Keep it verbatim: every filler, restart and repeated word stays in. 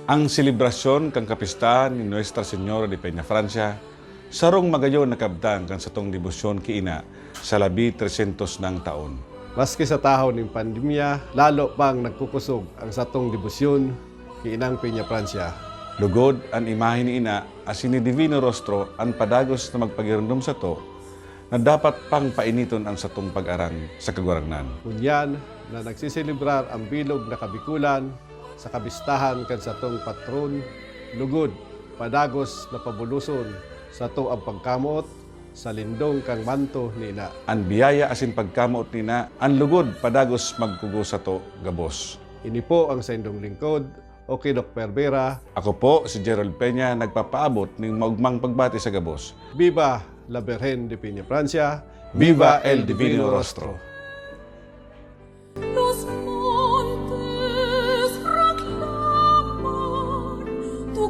Ang selebrasyon kan kapistahan ni Nuestra Señora de Peñafrancia sarong magayon na kabtang kan satong debosyon ki Ina sa labi tresyentos nang taon. Maski sa tahaw nin pandemya, lalo pang nagkukusog ang satong debosyon ki Inang Peñafrancia. Lugod, an imahe ni Ina asin ni Divino Rostro an padagos na magpagiromdom sato na dapat pang painiton an satong pag-arang sa Kagurangnan. Ngunyan na nagseselebrar ang bilog na Kabikulan sa kapistahan kan satong patron, lugod, padagos na pabuloson sato ang pagkamoot sa lindong kan manto ni Ina. An biyaya asin pagkamoot ni Ina, an lugod padagos magkugos sato gabos. Ini po ang saindong lingkod, Oki Doc Perbera. Ako po si Gerald Peña, nagpapaabot ning maugmang pagbati sa gabos. Viva la Virgen de Peñafrancia! Viva el Divino Rostro! Los montes proclaman tu